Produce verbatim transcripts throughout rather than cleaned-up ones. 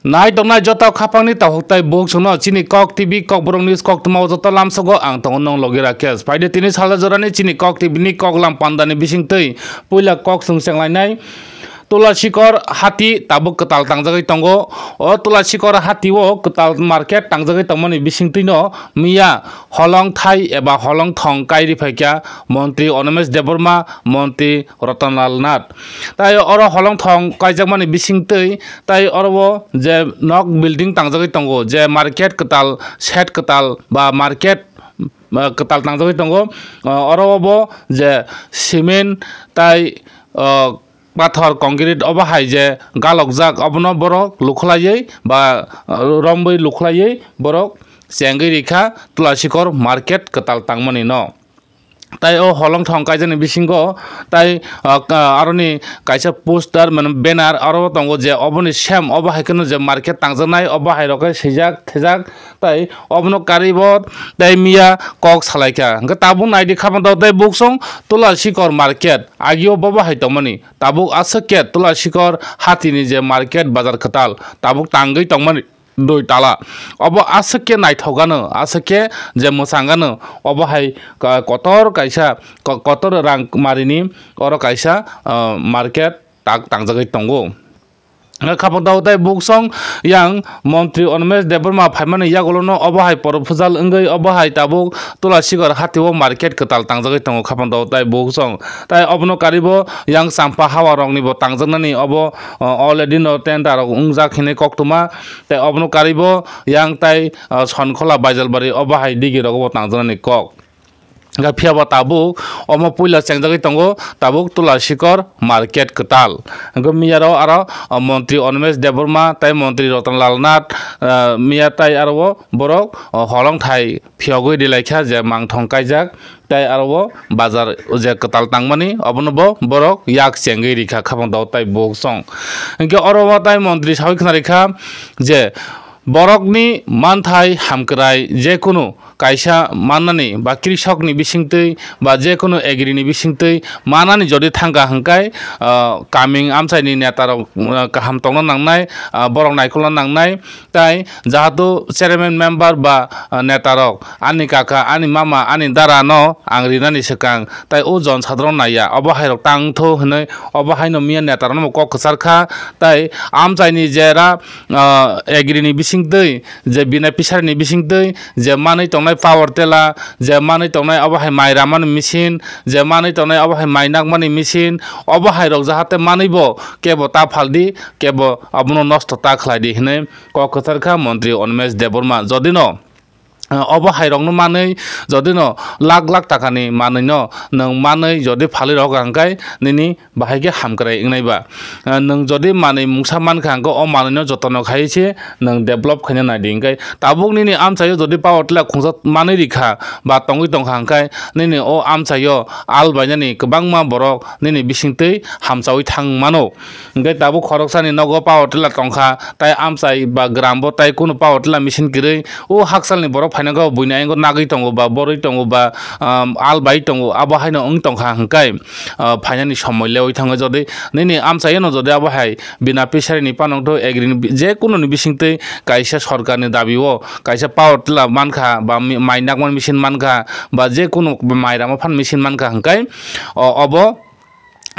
Nai tongnai joto khapangni takhuk tai bukhuk songno chini Kok T V Kokborok News koktwma o joto lamsogo ang tongo nong logi Rakesh. Phaidi tini sal jorani chini Kok T V ni koklam pandani bisingtwi puila kok song chenglainai Tulasikor hati tabuk kwtal tangjagwi tongo. O Tulasikor hati o kwtal market tangjagwi tongmani bisingtwino miya holong thai eba holong thong kairi phaikha montri Animesh Debbarma, montri Ratan Lal Nath. Tai oro holong thong kaijakmani bisingtwi tai oro o je nok building tangjagwi tongo, je market kwtal, shed kwtal ba market, ah, kwtal tangjagwi tongo. Ah, oro o bo je cement tai, ah, pathor concrete obo hai je galokjak obono borok lukhlaiwi ba, ah, romwi lukhlaiwi borok chengwi rikha Tulasikor market kwtal tangmani no. Tai o holong thong kaijakni bisingo tai, ah, ka-, aroni kaisa poster mane banner aro tongo je oboni sem obo hai kheno je market tangjaknai obo hai rok khe swijak thejak tai obono karwi bo tai miya kok salaikha. Hwnkhe tabuk naidi khapang tok tai buksong Tulasikor market agio bobo hai tongmani tabuk aswk khe Tulasikor hatini je market bazar kwtal tabuk tangwi tongmani dui tala. Obo aswk khe naithok ano, aswk khe je mwchang ano, obo hai ka-, kotor kaisa, ko-, kotor rang marini oro kaisa, ah, market tak tangjagwi tongo. Hwnkhe khapang tok tai buksong yang montri Animesh Debbarma phaimani yagulono obo hai proposal wngwi obo hai tabuk Tulasikor hatio market kwtal tangjagwi tongo khapang tok tai buksong. Tai obono karibo yang champa hawa rokni bo tangjaknani obo, o, already no tender rok wngjak hinwi koktwma. Tai obono karibo yang tai, o, Sonkhola Baijalbari obo hai digi rogo bo tangjaknani kok. Hwnkhe phiya ba tabuk omo puila chengjagwi tongo tabuk Tulasikor market kwtal. Hwnkhe miyaro aro, o, montri Animesh Debbarma tai montri Ratan Lal Nath, o, miya tai aro o borok, o, holong thai phiyogwi rilaikha je mangthong kaijak. Tai aro o bazar je kwtal tangmani obono bo borok yak chengwi rikha khapang tok tai buksong. Hwnkhe oro o tai montri sawi khna rikha je borokni manthai hamkrai je kunu kaisa mannani ba krisokni bisingtwi ba je kunu agrini bisingtwi manani jodi thangkha hwnkhe, ah, kaming amchaini netarok, ah, kaham tongna nangnai, ah, borok naikolna nangnai. Tai jahatu chairman member ba, ah, netarok, ani kaka, ani mama, ani dara no ang rinani swkang, tai o jon sadron naiya, obo hai rok tang tho hinwi, obo hai no miya netarok no kok kwchar kha, tai amchaini jera, ah, agri ni bisingtwi, je bina fishery ni bisingtwi, je manwi tongnai power tiller, je manwi tongnai obo hai mai ramani machine, je manwi tongnai obo hai mai nakmani machine, obo hai rok jahate manwi bo kebo ta phaldi, kebo abono nosto ta khlaidi hinwi kok kwchar kha montri Animesh Debbarma. Jodi no, ah, obo hai rokno manwi, jodi no lakh lakh takani manwi no nwng manwi jodi phalwi rok hwnkhe nini bahai khe hamkrai wngnai ba. Ah, nwng jodi manwi mungsa mankha hwnkhe o manwi no jotono khai se nwng develop khaina nai di. Hwnkhe tabuk nini amchaio jodi power tiller khungsa manwi rikha ba tongwi tongkha hwnkhe nini o amchaio al bainani kwbangma borok nini bisingtwi hamchaui thang mano. Hwnkhe tabuk khoroksani nogo power tiller tongkha, tai amchai ba gram bo tai kunu power tiller machine kwrwi. O hakchalni borok phainai khe buini ayang nagwi tongo ba borwi tongo ba, um, al bai tongo, abo haino wng tongkha hwnkhe, uh, phainani somoi leui thango. Jodi nini amchaino jodi abo hai bina fishery ni panongtho agri ni bi-, je kunu ni bisingtwi kaisa sorkarni dabi o kaisa power tiller mankha ba mi-, mai nakmani machine mankha ba je kunu mai rama phan machine mankha hwnkhe o-, obo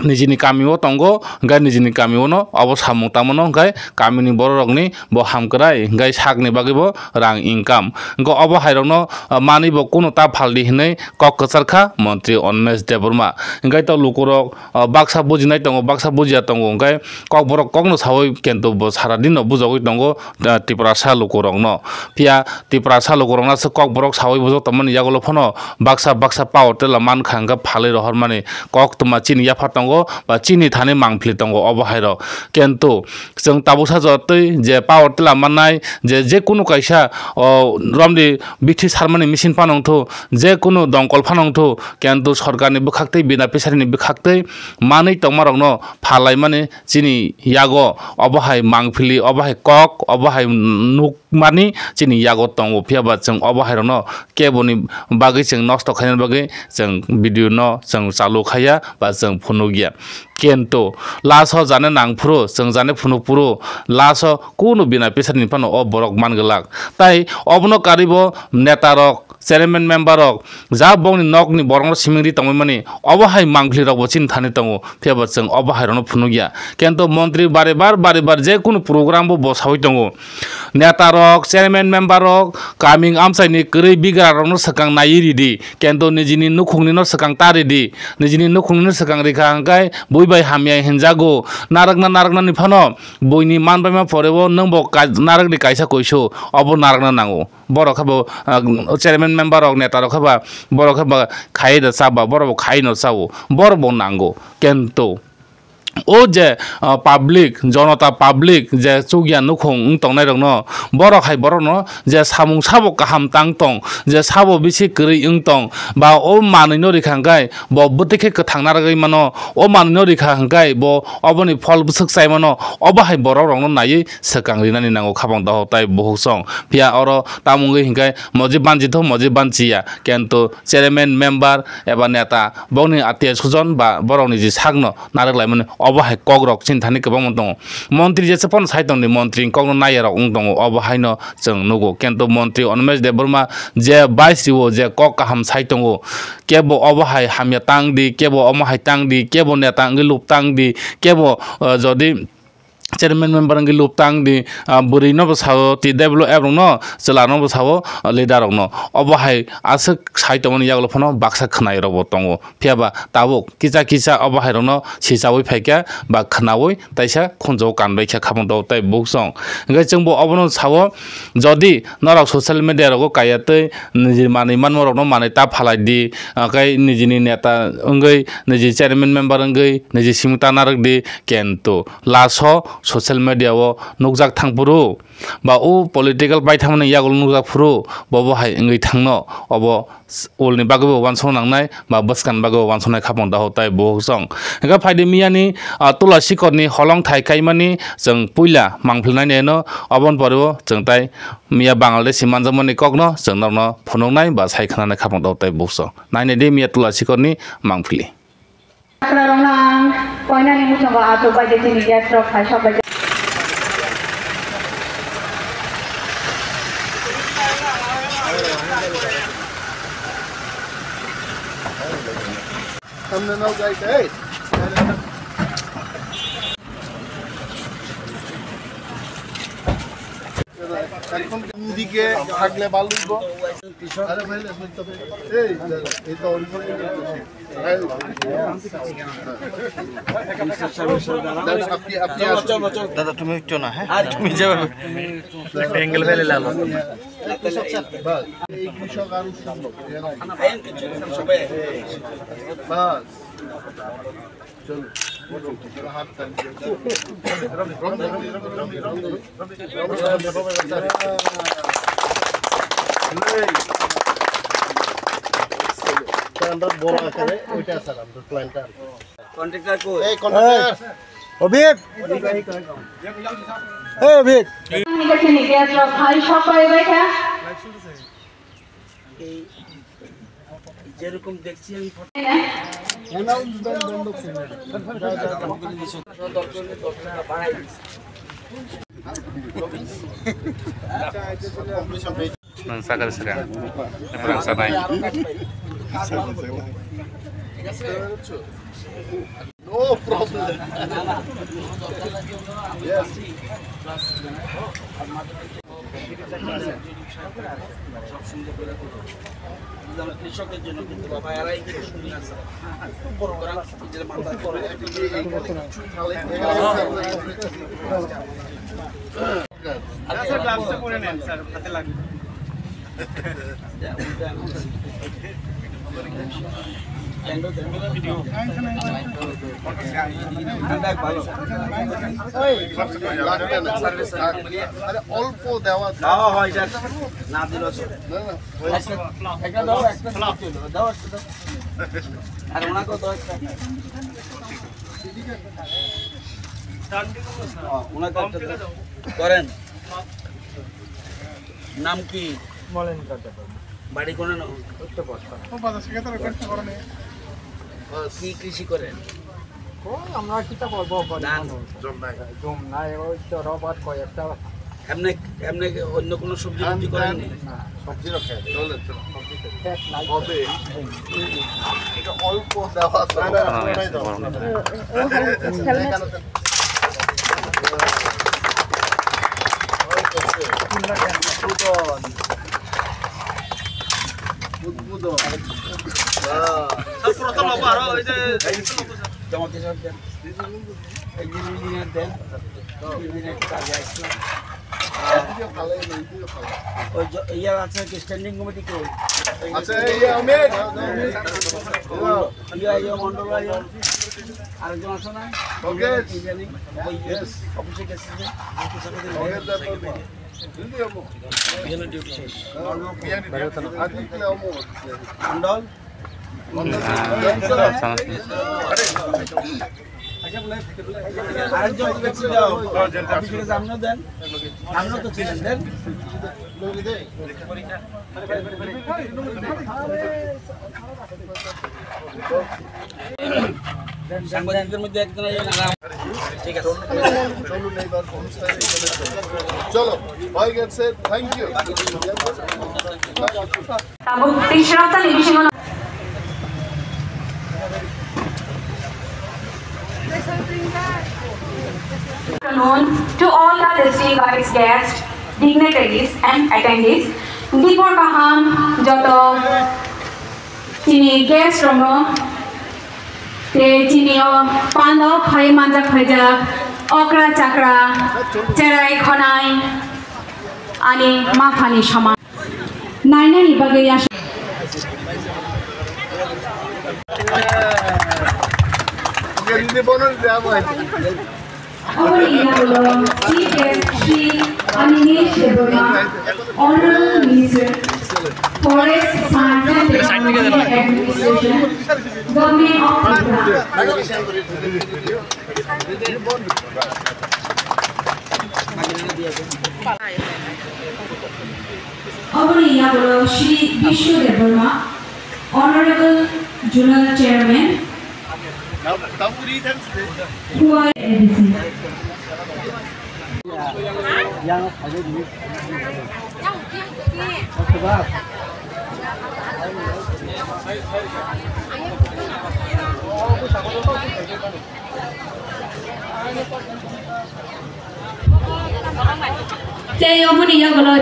nijini kami o tongo, hwnkhe nijini kami o no obo samung tangmano hwnkhe kamini borok rokni bo hamkrai, hwnkhe sakni bagwi bo rang income. Hwnkhe obo hai rokno, ah, manwi bo kunu ta phaldi hinwi kok kwchar kha montri Animesh Debbarma. Hwnkhe to lukurok, ah, baksa bujinai tongo, baksa bujiya tongo, hwnkhe kokborok kokno sawi kintu bo sara dino bujagwi tongo, ah, Tiprasa lukurokno. Phiya Tiprasa lukurokno aswk kokborok sawi bujak tongmani yagulo phano baksa baksa power tiller mankha hwnkhe phalwi rohormani koktwma chini yapha tongo ba chini thani mangpili tongo obo hai rok. Kintu chwng tabuksa jotoi je power tiller mannai je, je kunu kaisa, o, romni bithi sarmani machine phano wngthu, je kunu dongkol phano wngthu, kintu sorkarni bwkhaktwi bina fishery ni bwkhaktwi manwi tongmarokno phallaimani chini yago obo hai mangpili, obo hai kok, obo hai nuk mani chini yago tongo, phiya ba chwng obo hai rokno keboni bagwi chwng nosto khaina bagwi chwng video no chwng chalu khaiya ba chwng phunukya. Kento last o jane nang phuru, chwng jane phunuk phuru, last o kunu bina pisari ni phano o borok man glak. Tai obono karwi bo neta rok, chairman member rok, ja bongni nokni borokno simingri tongwi mani, obo hai mangpili rokbo chini thani tongo, phiya ba chwng obo hai rokno phunukya. Kento montri bari bar, bari bar je kunu program bo bwsawi tongo. Neta rok, chairman member rok, kaming amchaini kwrwi bigra rokno swkang naiwi ridi, kento nijini nukhungni no swkang ta ridi, nijini nukhungni no swkang rikha hwnkhe bui bai hamya hinjago, narwkna narwknani phano buini manbaima porebo nwngbo kai-, narwkni kaisa kuisu, obo narwkna nango. Borok khe bo, ah, chairman member rok, neta rok khe ba, borok khe ba khai da cha ba, borok bo khai no cha o, borok bo nango. Kento o je, ah, public, jonota public je chukya nukhung wng tongnai rokno, borok hai borokno je samung sabo kaham tang tong, je sabo bisi kwrwi wng tong, ba o manwi no rikha hwnkhe bo bwtwi khe kwthang narwgwi mano, o manwi no rikha hwnkhe bo oboni phol bwswk chai mano, obo hai borok rokno naiwi swkang rinani nango khabang dohok tai buhuk song. Phiya oro tamo wngwi hinkhe moji banchi tho, moji banchiya, kento chairman, member eba neta bokni atiya sujon ba borokni je sakno narwk laimani obo hai kok rok chini thani kwbangma tongo. Montri jesa phano sai tongdi, montri ni kokno naiya rok wng tongo, obo haino chwng nugo. Kento montri Animesh Debbarma je bai si o je kok kaham sai tongo, kebo obo hai hamya tang di, kebo omo hai tang di, kebo neta wngwi lup tang di, kebo, ah, jodi chairman member wngwi lup tang di, ah, bwrwi no bwsao T W F rok no, chwla no bwsao, ah, leader rok no. Obo hai aswk sai tongmani yagulo phano baksa khwnai rok bo tongo. Phiya ba tabuk kisa kisa obo hai rok no sichaui phaikha ba khwnaui taisa khunjo kanbai kha khabang do tai buksong. Hwnkhe chwng bo obono sao, jodi norok social media rogo kaiya tei niji manwi manma rokno manwi ta phalai di, ah, kai nijini neta wngwi, niji chairman member wngwi, niji simi ta narwk di, kento last o social media o nukjak thang phuru ba o political paithammani yagulo nukjak phuru bobo hai wngwi thangno, obo s-, ulni bagwi bo uansukna nangnai ba bwskangni bagwi bo uansuknai khabang dohok tai buhuk song. Hwnkhe phaidi miyani, ah, Tula Sikorni holong thai kaimani chwng puila mangphlinaini eno, oboni pore o chwng tai miya Bangladeshi manjakmani kokno chwng norokno phunuknai ba sai khwnanai khabang dohok tai buhuk song. Nainai di miya Tula Sikorni mangphili. Chakrarokno ang koinani muchungo achuk bai de chini guest rok hai sok bai de. Thumbnail no guys, hey. এখন দিকে থাকলে ভালো হইব। আরে ভাই, এই তো, এই তো। আপনি, আপনি আসুন। দাদা, তুমি উঠছো না, হ্যাঁ? তুমি যাবে। একটা অ্যাঙ্গেল ফেলে লালো। বাস, এই কৃষক আরো সুন্দর। বাস। চলো। আমরা বড় আকারে ওইটা, স্যার, আমরা প্ল্যানটা। কন্ট্রাক্টর কই? এই কন্ট্রাক্টর। অভিক। এই অভিক। এই, যেরকম দেখছি আমি photo. Nang sakar sira. Nang sanai. No problem. Yes. কৃষকের জন্য কিন্তু বাবা এরাই কিন্তু সুবিধা আছে। সুতরাং নিজের মাথায় করে স্যার, গ্লাভসটা পরে নেন, স্যার, হাতে লাগবে। লাগবে না, স্যার। আরে, অল্প দেওয়া। দেওয়া হয়, স্যার। না দিলেও চলে। না, না। একটা দাও, একটা দাও, দাও একটা দাও। আর ওনাকেও দাও একটা। হ্যাঁ, ওনাকে একটা দাও। করেন। নাম কি? মলেন্দ্র দেব। বাড়ি কোন ন-, উত্তর বর্ষা। কি কৃষি করেন? ওই আমরা কিতা করবো, গরিব ধান। মানুষ। জম নাই। জম নাই, ওই তো রবার কয়েকটা। এমনি, এমনি কি অন্য কোনো সবজি ধান, টবজি করেননি? ধান। না। সবজি রক্ষা। চলে, চলো। সবজি তো খেত নাই। হবে। হুম। এটা অল্প দেওয়া আছে। না, না, না, না, না, না। না, না, না। উদ্বোধন। উদ্বোধন। হ্যাঁ। সব পুরাতন হবো, আরো ওই যে জমাতে সব দেন। এই যে ইঞ্জিনিয়ার দেন। ইঞ্জিনিয়ার একটু কাজে আসছে। ওই জ-, ইয়ে আছে কি, স্ট্যান্ডিং কমিটি কেউ? আচ্ছা, এই যে আমির। ইয়ে, ইয়ে, মন্ডল, ইয়ে। আরেকজন আছে না? ওকে। কি জানি? ওই ইয়ে, অফিসে গেছে যে। ওকে, তারপর। মন্ডল? আরেকজন অফিসে যাও। অফিসে সামনে দেন। সামনে তো ছিলেন, দেন। সাংবাদিকদের মধ্যে একজন এই নাম। ঠিক আছে। চলুন, এইবার অনুষ্ঠানে চলে যাই। চলো, হয়ে গেছে। Thank you. Tabuk Trishra Television. Afternoon to all the distinguished guests, dignitaries and attendees. Dipor kaham joto chini guest rokno, tei chini o pandao khai manjak phaijak okra chakra, cherai khonai, ani maphani soman. Nainani bagwi yasa. Oboni yagulo Chief Guest Shri Animesh Debbarma, Honorable Minister, Forest, Science and Technology Administration, Government of Tripura. Oboni yagulo Shri Bishnu Debbarma, Honorable Zonal Chairman, Khowai A D C. Tei oboni yagulo.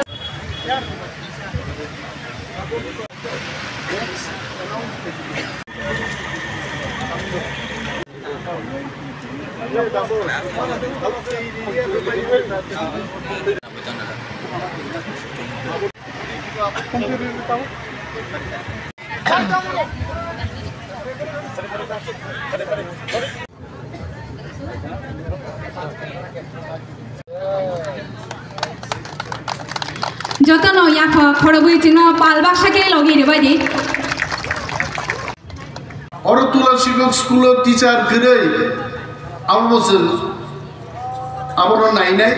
Jotono yapha khorogwi chwngno pal baksa khe logi rwbaidi. Oro Tula Sikok school o teacher kwrwi, abo bo chwng abono nainai,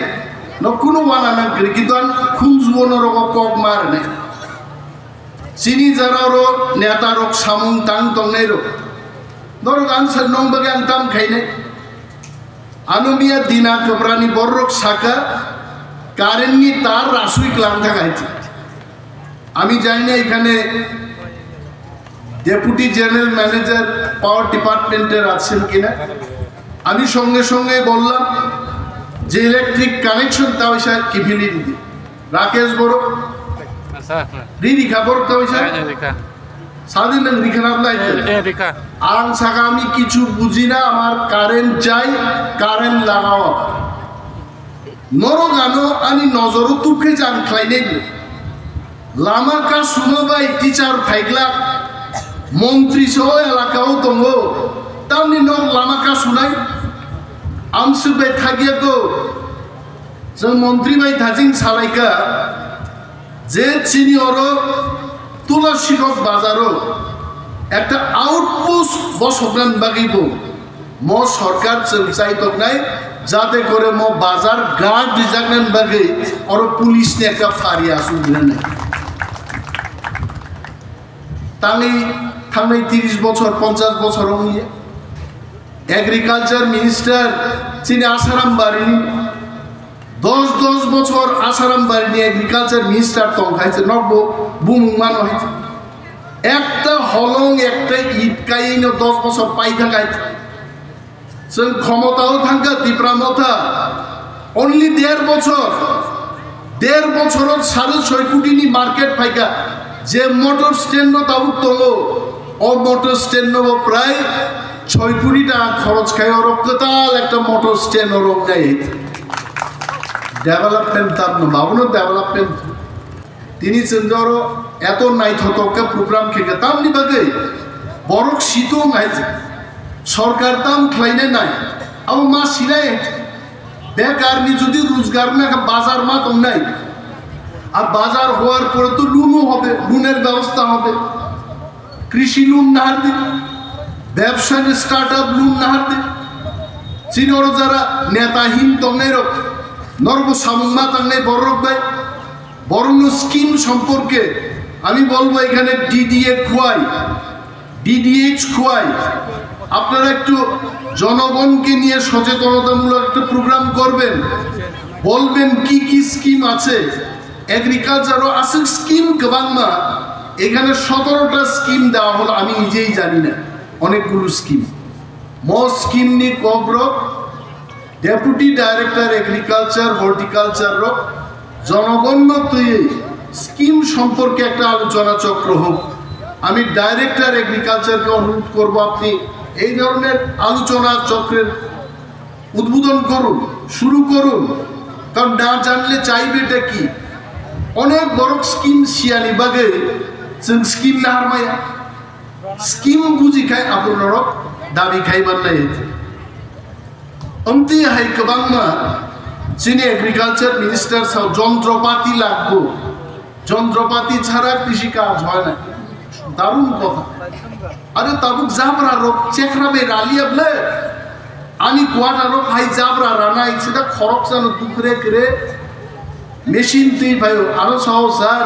no kunu wana nang kwrwi, kintu ang khunjuo norok o kok ma rwnai. Chini jara oro neta rok samung tang tongnai rok. Norok ang sa nong bagwi ang tam khainai. Ano miya Dina Kwprani borok saka current ni tar rasui klang thang hai. আমি জানি না এখানে deputy general manager পাওয়ার ডিপার্টমেন্টের আছেন কিনা। আমি সঙ্গে সঙ্গে বললাম যে ইলেকট্রিক কানেকশন তা ওই সাহেব কিফিলি দিদি রাকেশ বড়, আচ্ছা, আচ্ছা। রিরি খাবর তা ওই সাহেব। হ্যাঁ, রিকা। স্বাধীন রিখা নাম নাই তো? এ, এ, রিকা। আং সাকা আমি কিছু বুঝি না, আমার কারেন্ট চাই, কারেন্ট লাগাও। Norok ano ani nojoro tubkhe jang khlainai bo. Lama ka suno bai teacher phaiglak, montri se o elaka o tongo, tamni nok lama ka sunai? Amswk bai thagya ko, chwng montri bai thajing salaika, je chini oro Tulasikok bazaro ekta outpost bosoknani bagwi bo mo sorkar chwng chai tongnai, jate kore mo bazar guard rijaknani bagwi oro police ni ekta phari aswk rinani. Tangwi thangnai tris bochor, ponchas bochor wngya. Agriculture minister chini Asaram barini, dos dos bochor Asaram barini agriculture minister tong khai se nokbo bumung mano hai se. Ekta holong, ekta it kaino dos bochor pai thang hai se. Chwng khomotao thangkha Tipra Motha, only der bochor, der bochoro sare soi kotini market phaikha, je motor stand no tabuk tongo, o motor stand no bo prai soi koti taka khoroch khai oro kwtal ekta motor stand o rok nai. Development tam no, babuno development. Tini chwng oro eto naithothok khe program khe khe tamni bagwi borok situng hai se. Sorkar tam khlainai nai, abo ma sinai hai se. Bekarni jodi rojgar na khe bazar ma tongnai. Ar bazar howar pore to loan o hobe, loan er byabostha hobe. Krishi loan nahar de, byabsa ni startup loan nahar de. Chini oro jara neta hin tongnai rok, norbo samung ma tangnai borok bai, borokno scheme সম্পর্কে আমি বলবো এখানে ডিডিএ খোয়াই, ডিডিএইচ খোয়াই, আপনারা একটু জনগণকে নিয়ে সচেতনতামূলক একটা প্রোগ্রাম করবেন, বলবেন কি কি স্কিম আছে। এগ্রিকালচারও আছে স্কিম গোবাংমা, এখানে সতেরোটা স্কিম দেওয়া হলো, আমি নিজেই জানি না, অনেকগুলো scheme. Mo scheme ni kokrok deputy director agriculture, horticulture rok জনগণ তুই স্কিম সম্পর্কে একটা আলোচনা চক্র হোক। আমি ডাইরেক্টর এগ্রিকালচারকে অনুরোধ করব, আপনি এই ধরনের আলোচনা চক্রের উদ্বোধন করুন, শুরু করুন, কারণ না জানলে চাইবেটা কি? অনেক বড় স্কিম সিয়ানি বাগে जों স্কিম নাহারমায়া। স্কিম বুঝি খাই, আপনারও দাবি খাইবার নাই। অন্তি হাই কবাংমা চিনি এগ্রিকালচার মিনিস্টার সাও যন্ত্রপাতি লাগবো, যন্ত্রপাতি ছাড়া কৃষি কাজ হয় না। দারুণ কথা। আরে তাবুক জাবরা রোগ চেখরা বে রালি আবলে, আনি কোয়াটা রোগ হাই জাবরা রানা ইসিদা খরক জানো দুখরে করে মেশিন তুই ভাই আরো সহ স্যার,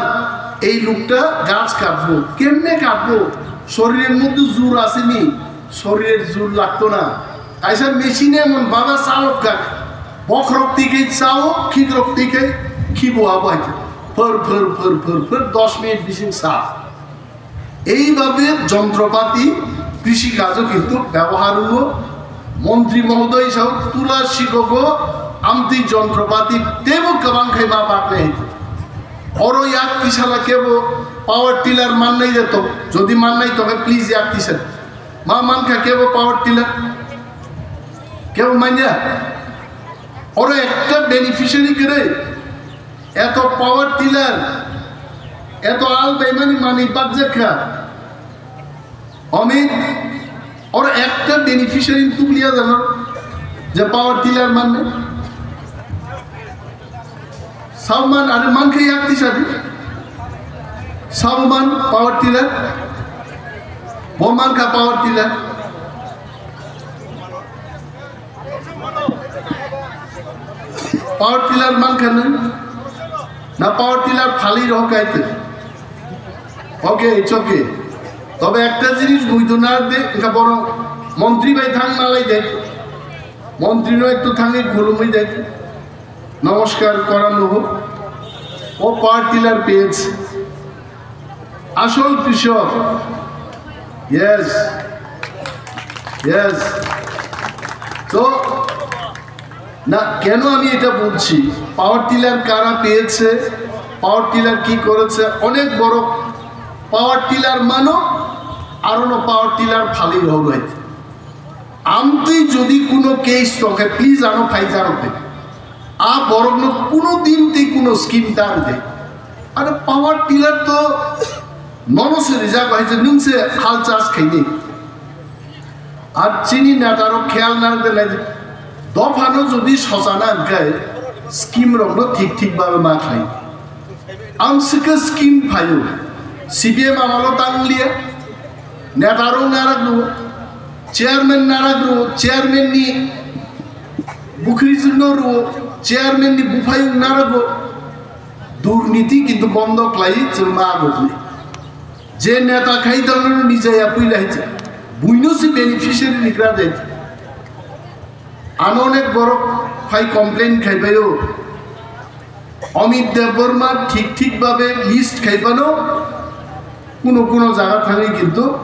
এই লোকটা গাছ কাটবো। কেমনে কাটবো? শরীরের মধ্যে জোর আসেনি, শরীরের জোর লাগতো না। কাইসা মেশিনে এমন বাবা চালক কাক, বখরক দিকে চাও, খিদরক দিকে খিবো আবাইতে। For for for for for দশ মিনিট বিশিং সাফ। এইভাবে যন্ত্রপাতি কৃষিকাজও কিন্তু ব্যবহার হলো। মন্ত্রী মহোদয় সহ তুলা শিক্ষক আমতি যন্ত্রপাতি তেবো কাবাং খাইবা বাকলে হইতো। অরো এক কিসালা কেবো পাওয়ার টিলার মান নাই যেত, যদি মান নাই তবে প্লিজ এক কিসালা মা মান খা কেবো পাওয়ার টিলার কেবো মাইনা। অরো একটা বেনিফিশিয়ারি করে এত পাওয়ার টিলার, এত আল বেমানি মানি বাদ দেখা। অমিত, ওর একটা বেনিফিশিয়ারি তুলিয়া জানো যে পাওয়ার টিলার মানে সালমান আরে মান খেয়ে আঁকতি সাদি। সালমান পাওয়ার টিলার, বোমান কা power tiller. Power tiller man kha nung? Na power tiller phalwi rohor kaitor? Okay, it's okay. তবে একটা জিনিস বুঝতো না যে এটা বড় মন্ত্রী ভাই থাং নালাই দেখ, মন্ত্রী নয় একটু থাঙে ঘুরুমি দেখ, নমস্কার করানো হোক। ও পাওয়ার টিলার পেয়েছে। আসল কৃষক। Yes, yes. তো না, কেন আমি এটা বলছি? পাওয়ার টিলার কারা পেয়েছে, পাওয়ার টিলার কি করেছে? অনেক বড় পাওয়ার টিলার মানো, আরো পাওয়ার টিলার ফালি হল হয়েছে। আমতই যদি কোনো কেস তোকে প্লিজ আনো ফাইজার হবে। আ বরং কোনো দিন তুই কোনো স্কিম তার দে। আরে পাওয়ার টিলার তো ননসে রিজার্ভ হয়েছে, নুনসে হাল চাষ খাইনি। আর চিনি নেতারও খেয়াল না দিলে দফানো যদি শশানা গায় স্কিম রকম ঠিক ঠিক ভাবে মা খাই। Ang sika scheme phaio, C P M amalo tang liya, neta rok narak rwo, chairman narak rwo, chairman ni bukhri jwk no rwo, chairman ni buphayung narak rwo, durniti kintu bondo khlai chwng ma agotni. Je neta khai dano nijaya puila hicha, buino se beneficiary ni kra dai. Ano onek borok phai complain khaibaio. Amit Debbarma thik thik babe list khaibano kuno kuno jaga thangwi kintu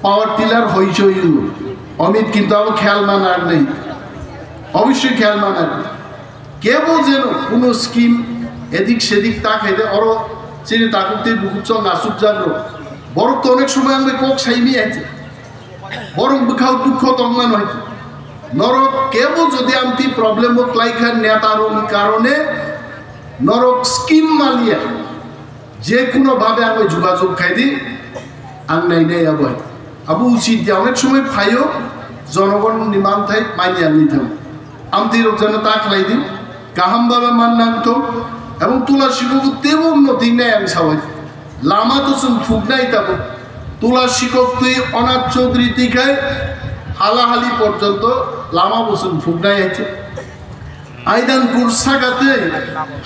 power tiller hoichoi. Amit kintu abo khel manar nei. Obviously khel manar. Kebo jeno kuno scheme edik sedik ta khaide oro chini takuk tei bukuk chong asuk jagro. Borok to onek somoy ang bai kok saimi aite. Borok bwkhao dukho tongmano hai. Norok kebo jodi amtwi problem o khlai kha neta rokni karone norok scheme maliya. Je kuno bhabe ang bai jogajog khai di, ang nai nai abo hai. Abo usit ya onek somoy phaio jonogon ni manthai mani ang ni thang. Amtwi rok jano ta khlai di, kaham bhabe man nang thong, ebong Tulasi bo tebo no thik nai ang sawai. Lama to chwng phuknai tabuk. Tulasi kok twi Onath Chaudhary twi khai hala hali porjonto lama bo chwng phuknai hai. Aidanpur saka twi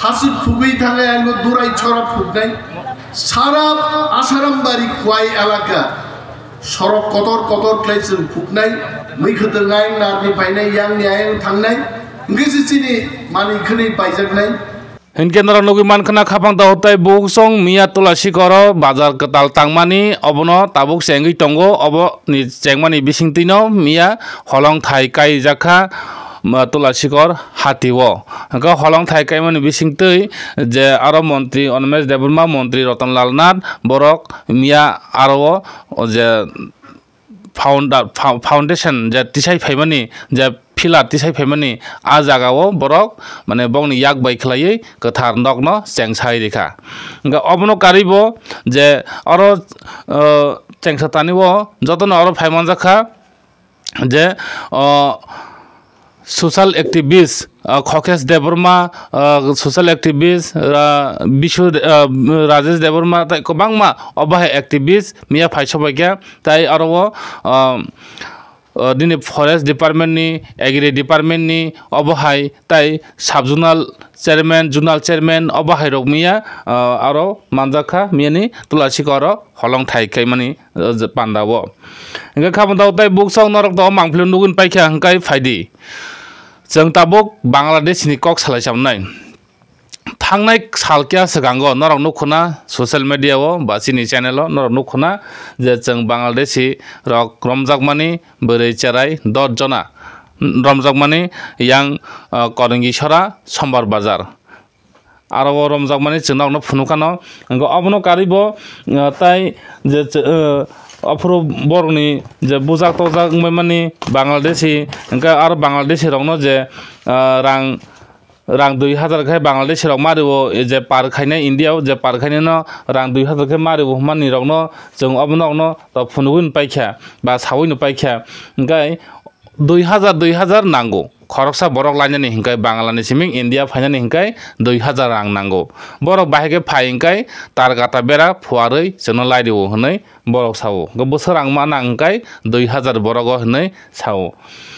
hasuk phugwi thangai ang durai chora phuknai. Sara Asaram bari kwai elaka sorok kotor kotor khlai chwng phuknai. Mwi khwtwng ayang narni phainai yangni ayang thangnai. Hwnkhe se chini manwi khwnwi paijaknai. Hinkhe norok nugwi mankha na, khapang daho tei buksong miya Tulasi koro bazar kwtal tangmani, obono tabuk chengwi tongo. Oboni chengmani bisingtwino miya holong thai kaijak kha, ma, Tulasi kor hatio. Hwnkhe holong thai kaimani bisingtwi je aro montri Animesh Debbarma, montri Ratan Lal Nath, borok miya aro o je founder, fou-, foundation je tisai phaimani, je pillar tisai phaimani, a jagao borok, mane, bokni yak bai khlaiwi kwthar nokno chengsai rikha. Hwnkhe obono karwibo je oro, o, chengsa tanibo jotono oro phai manjak kha je, o, social activist, ah, Khokes Debbarma, ah, social activist, ra-, Bishu, ah, Rajesh Debbarma tei kwbangma obo hai activist miya phai sobaikha. Tei aro o, ah, ah, nini forest department ni, agri department ni obo hai tei sub zonal chairman, zonal chairman obo hai rok miya, ah, aro manjak kha miya ni Tulasi koro holong thai kaimani, ah, panda o. Hwnkhe kha bwtao tei buksong norok to mangpili nugwi paikha hwnkhe phaidi. Chwng tabuk Bangladesh ni kok salai chamnai. Thangnai sal kiya swkango norok nukkha na social media o ba chini channel o norok nukkha na je chwng Bangladeshi rok romjakmani bwrwi cherai dos jona romjakmani yang, ah, Koringi Sora Sombar Bazar. Aro o romjakmani chwng nokno phunukha no. Hwnkhe obono karwi bo, ah, tai je ch-, ah, aphuru borokni je bujak tojak wngbaimani Bangladeshi, hwnkhe aro Bangladeshi rokno je, ah, rang, rang dui hazar khe Bangladeshi rok ma rwo, je par khainai India o je par khainai no rang dui hazar khe ma rwo hwnmani rokno chwng obo nokno rok phunugwi no paikha ba saui no paikha. Hwnkhe dui hazar, dui hazar nango. Khoroksa borok lainani hinkai Bangla ni siming India phainani hinkai dui hazar rang nango. Borok bahai khe phai hinkai tar gata bera phuarwi chwngno lai rwo hwnwi borok sao. Hwnkhe bwswk rang ma nang hinkai dui hazar borogo hwnwi sao.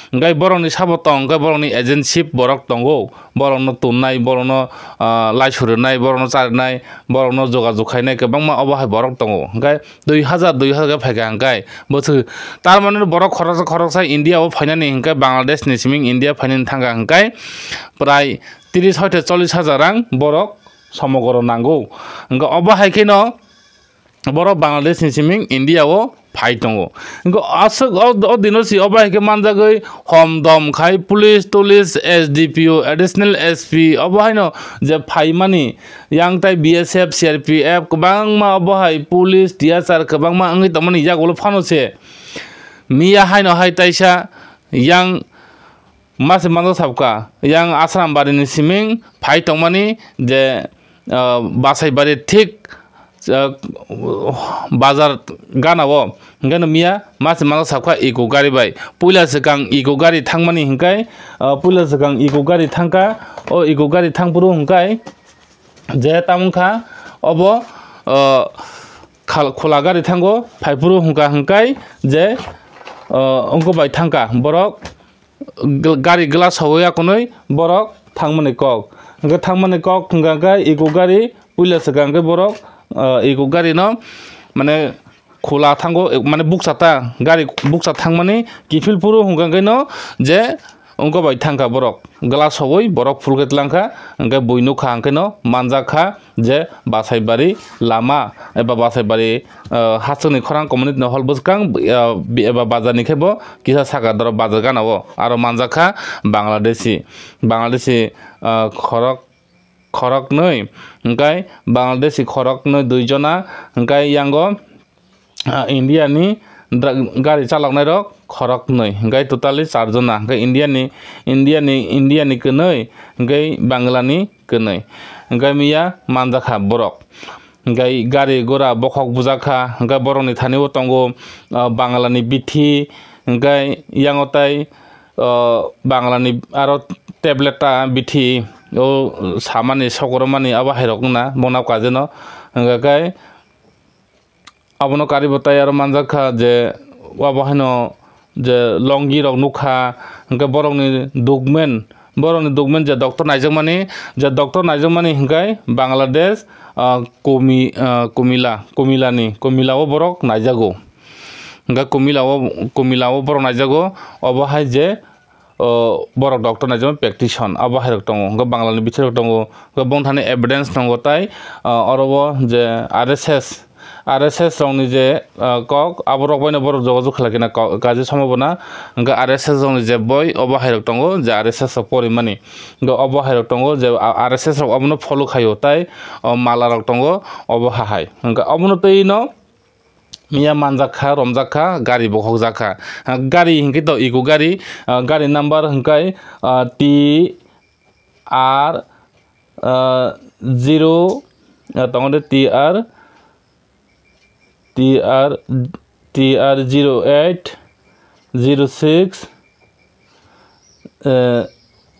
Hinkai borokni sabo tong hinkai borokni agency borok tongo. Borokno tonnai, borokno, ah, lai surinai, borokno charinai, borokno jogajog khainai kwbangma obo hai borok tongo. Hinkai dui hazar, dui hazar khe phaikha hinkai bwswk, tar mane borok khoroksa khoroksa India o phainani hinkai Bangladesh ni siming India phainani thangkha hinkai prai tris hoite chollish hazar rang borok somogoro nango. Hinkai obo hai kheno borok Bangladesh ni siming India o phai tongo. Hinkai aswk o, o dino si obo hai khe manjagwi hom dom khai police, tulis, S D P O, additional S P obo haino je phaimani yang tai B S F, C R P F kwbangma obo hai police, T S R kwbangma wngwi tongmani yagulo phano se miya haino hai taisa yang mase manjak sabkha yang Asram bari ni siming phai tongmani je, ah, Basai bari thik, ah, bazar gana o hingke no miya mase manjak sabkha iko gari bai puila swkang iko gari thangmani hingke, ah, puila swkang iko gari thangkha o iko gari thangphuru hingke je tamo wngkha obo, ah, khal-, khola gari thango, phaiphuru hwnkha hwnkhe je, o, wngkha bai thangkha borok gl-, gari glass sawi akonwi borok thangmani kok. Hwnkhe thangmani kok hwnkha hwnkhe iko gari puila swkang hwnkhe borok, o, iko gari no mane khola thango, mane bukcha ta gari bukcha thangmani kiphil phuru hwnkha hwnkhe no je, wngkha bai thangkha borok, glass sogwi borok phulkhe tlangkha, hwnkhe bui nukha, hwnkhe no manjakha je Basaibari lama eba Basaibari, ah, hasteni khorang community ni hol bwskang, ah, eba bazar ni khe bo kisa saka doro bazar gana o aro manjakha Bangladeshi, Bangladeshi, ah, khorok khoroknwi, hwnkhe Bangladeshi khoroknwi dui jona, hwnkhe yango, ah, India ni dra-, gari chaloknai rok khoroknwi, hwnkhe totally char jona, hwnkhe India ni, India ni, India ni kwnwi, hwnkhe Bangla ni kwnwi, hwnkhe miya manjakha borok, hwnkhe gari gura bokhok bujakha, hwnkhe borok ni thani o tongo, ah, Bangla ni bithi, hwnkhe yango tai, o Bangla ni aro tablet ta bithi o samani sokoromani abo hai rok wngna bono kajeno, hwnkhe abono karibo tai aro manjakha je abo haino je longi rok nukha, hwnkhe borokni document, borokni document je doctor naijakmani, je doctor naijakmani hwnkhe Bangladesh, ah, Kumi-, ah, Kumila, Kumilani, Kumila o borok naijago. Hwnkhe Kumila o, Kumila o borok naijago, obo hai je, o, borok doctor naijakmani practitioner, abo hai rok tongo. Hwnkhe Bangla ni bithi rok tongo. Hwnkhe bongthani evidence tongo tai, o, oro o je R S S, R S S rok ni je, o, kok, abo rok bai no borok jogajog khlai khe na ko-, kaisa somo bo na. Hwnkhe R S S rok ni je boi, obo hai rok tongo, je R S S rok porimani. Hwnkhe obo hai rok tongo, je, a, R S S rok obo no follow khaio, tai, o, mala rok tongo, obo ha hai. Hwnkhe obo no twi no, miya manjak kha, romjak kha, gari bokhok jak kha. Ah, gari hinkhe to iko gari, ah, gari number hinkhe, ah, T R, ah, zero, ah, tongo de T R, T R, T R zero eight, zero six, eh,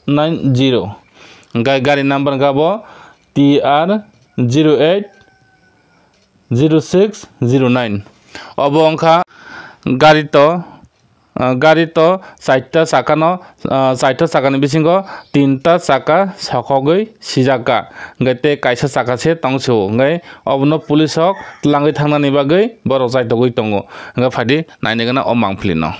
nine zero. Hwnkhe gari number hwnkhe abo T R zero eight zero six zero nine. Obo wngkha gari to, ah, gari to chaita chakano, ah, chaita chakani bisingo tinta chaka sokhogwi sijak kha. Hwnkhe tei kaisa chaka se tong sio. Hwnkhe obono police rok twlangwi thangnani bagwi borok chaitogwi tongo. Hwnkhe phaidi nainwi gana o mangpili no.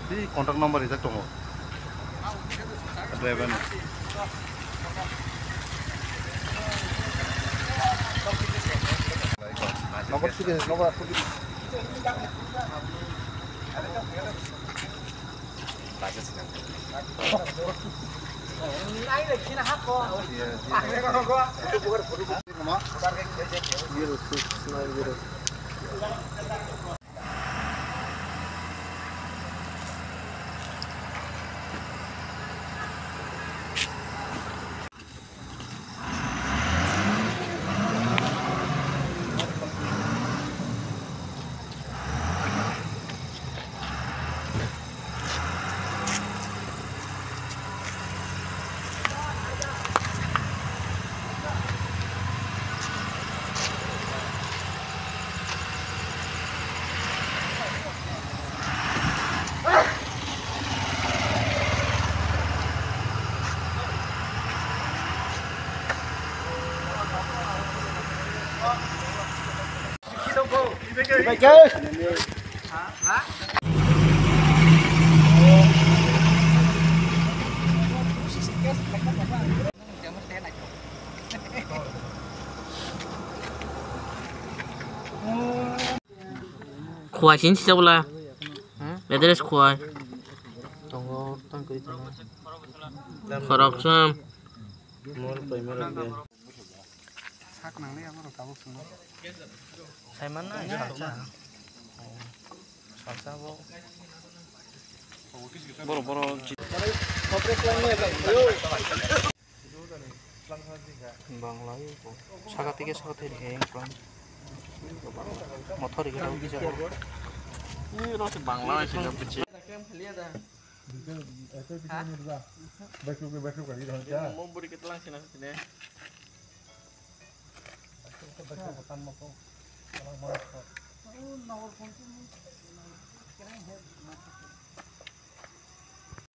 Tei contact number rijak tongo. Driver ni. Number sidi, number sidi. Khwai sini sisa bwla. Address khwai. Khoroksa. Sak nangnai abo rok tabuk swngo. Saiman na salsa. Salsa bo. Boro boro. Bangla ko. Saka tike saka tike yang plan. Motor ikhe tang kisa. Ini rasa Bangla sih nggak benci.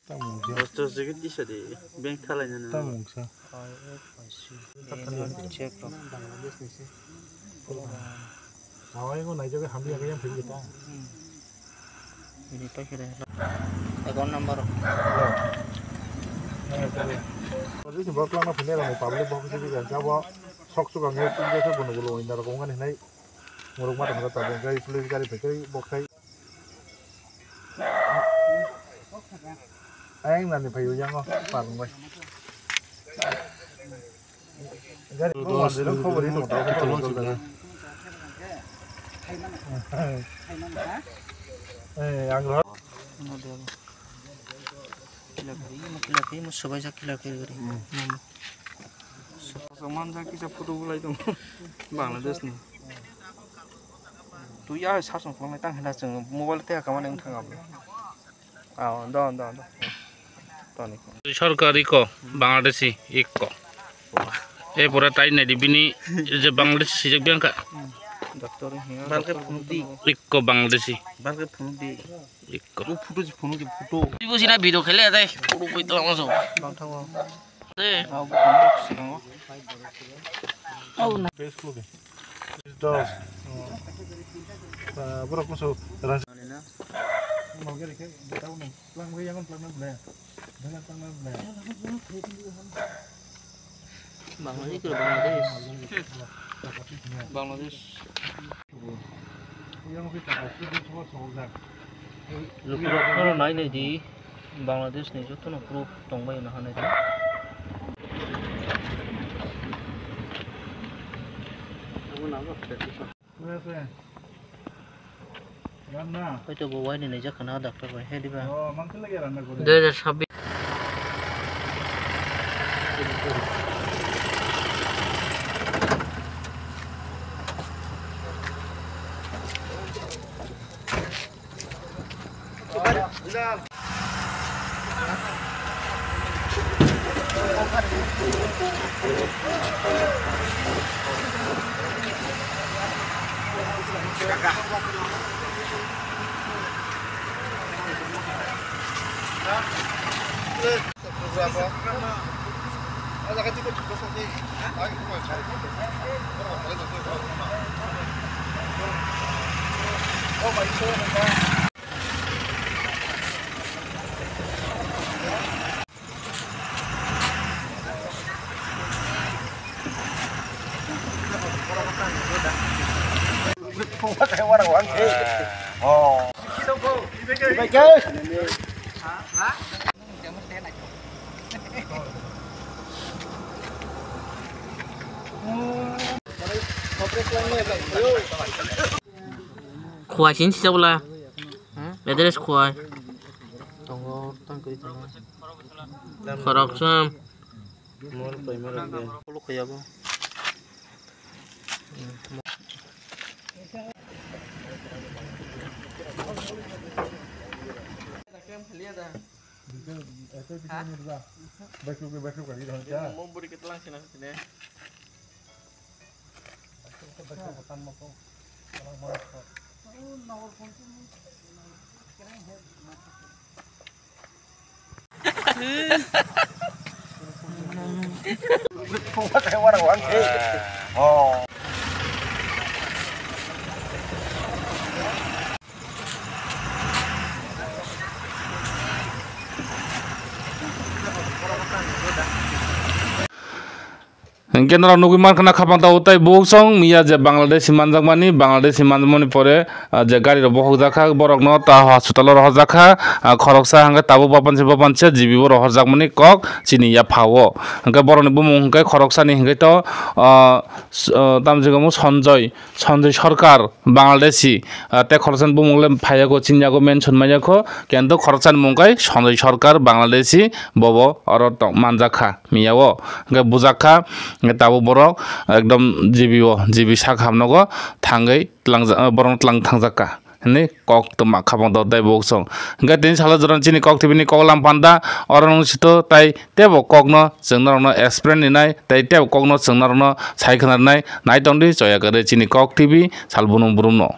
Tamungsa. Hostel se khe tisa de, bank thalaina nang. Tamungsa. Check rok. Awai ngo naijagwi hamya khe yang philwi ta. Ini paikhe de. Account number. Ori se bok lama philwi rani public bok se bi jabo sok sok ang ye pinje se bono bolo inda rok wngani hinai. Muruk mata mata tabung kai police gari phai kai bok sai. Ayang nani phai yang o parung bai. Gari ko mandir ko bori to. Eh, ang ro. Kila kari, mo kila kari, mo sobai jak kila kari gari. Sok sok manjak kisa photo bulai tong. Bangladesh ni. Twi ya sasong khwlangwi tang hwnna chwng mobile tei kamani wng thang abo. Ah, do, do, do. Toni. Sorkar iko, Bangladeshi ikko. E pura tai nai di bini je Bangladeshi sijak biang kha. Doctor hinga. Bangke phunuk di. Ikko Bangladeshi. Bangke phunuk di. Ikko. O photo ji phunuk di photo. Ibu sina video khele dai. Photo koi to ang so. Bang thango. Dos. Borok musu ras. Bangladesh, Bangladesh. Bangladesh. Lukurok phano nai nai di, Bangladesh ni joto no proof tong bai no hanai di. Hoi to bo wai ni nai jak khana doctor bai he diba. Dui hajar sabbish. Khwai sini sisa bwla. Address khwai. Tongo, tang kiri tongo. Khoroksa. Mol paima rok de. Khuluk khaya bo. Hingke norok nugui mankha na khapang tabuk tei buksong miya je Bangladeshi manjakmani, Bangladeshi manjakmani pore, ah, je gari rok bohokjakha, borokno ta hospital o rohorjakha, ah, khoroksa hingke tabuk bapanse bapanse G B o rohorjakmani kok chini yapha o. Hingke borokni bumung hingke khoroksani hingke to, ah, s-, ah, tamjikamo Sanjay, Sanjay Sarkar. Bangladeshi, ah, tei khoroksani bumung le phaiyago, chiniyago, mention maiyago, kento khoroksani mung kai Sanjay Sarkar Bangladeshi, bobo oro tong manjakha miyao, hingke bujakha, hingke tabuk borok ekdom G B o, G B sak hamnogo thangwi tlangjak, ah, borokno tlang thangjak ka hinwi kok tongma khabang dor dai buksong. Hingke tini salo jora chini kok tibini kok lam panda, oro nung sito tai tebo kokno chwng norokno explain rinai, tei tebo kokno chwng norokno sai khna rinai, nai tongdi choya kwrwi chini kok T V sal bunung brumno.